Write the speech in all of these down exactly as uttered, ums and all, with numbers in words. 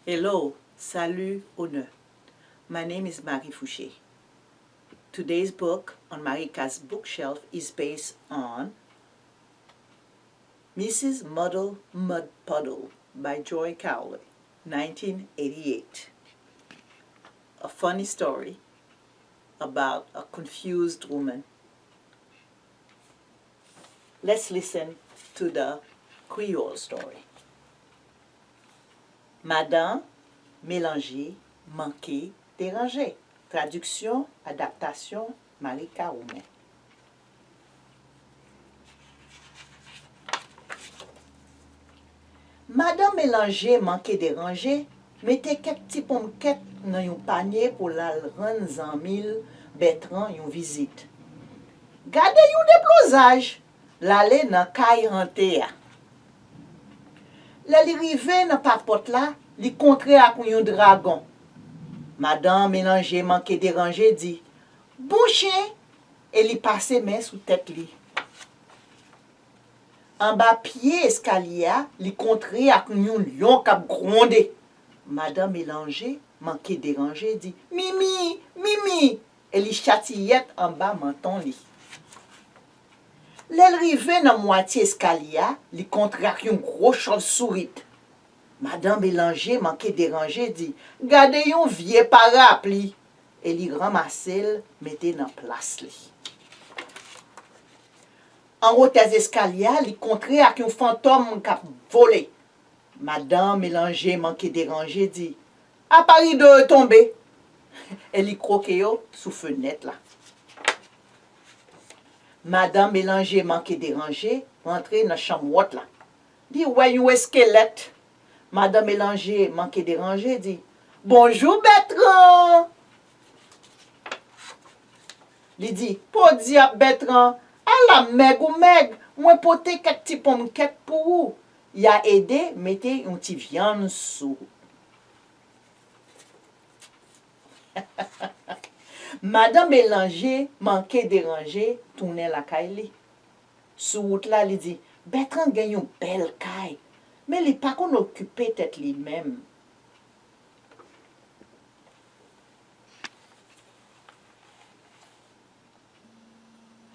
Hello, salut, honneur. My name is Marie Fouché. Today's book on Marika's bookshelf is based on Missus Muddle Mud Puddle by Joy Cowley, nineteen eighty-eight. A funny story about a confused woman. Let's listen to the Creole story. Madan Melanje manke deranje. Tradiksyon, adaptasyon, Marika Roumen. Madan Melanje manke deranje mete kèk ti ponmkèt nan yon panye pou l al rann zanmi l Bètran yon vizit. Gade yon deplozaj! L ale nan kay hante a. Lè li rive nan papòt la, li kontre ak yon dragon. Madan Melanje manke deranje di, "Bon chen!" e li pase men sou tèt li. Anba pye eskalye a, li kontre ak yon lyon k ap gwonde. Madan Melanje manke deranje di, "Mimi! Mimi!" e li chatiyèt anba manton li. Lè l rive nan mwatye eskalye a, li kontre ak yon gwo chòvsourit. Madan Melanje manke deranje di, "Gade yon vye parapli!" e li ranmase l mete nan plas li. Anwo tèz eskalye a, li kontre ak yon fantòm k ap vole. Madan Melanje manke deranje di, "Apa rido yo tonbe!" e li kwoke yo sou fenèt la. Madan Melanje manke deranje rantre nan chanm wòt la. Li wè yon eskelèt. Madan Melanje manke deranje di, "Bonjou, Bètran!" Li di, "Podyab, Bètran, ala mèg ou mèg, mwen pote kèk ti ponmkèt pou ou. Y a ede mete yon ti vyann sou." Madan Melanje manke deranje tounen lakay li. Sou wout la, li di, "Bètran gen yon bèl kay, men li pa konn okipe tèt li menm."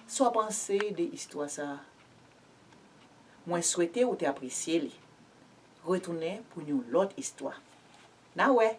Sa w panse de istwa sa a? Mwen swete ou te apresye li. Retounen pou yon lòt istwa. N a wè!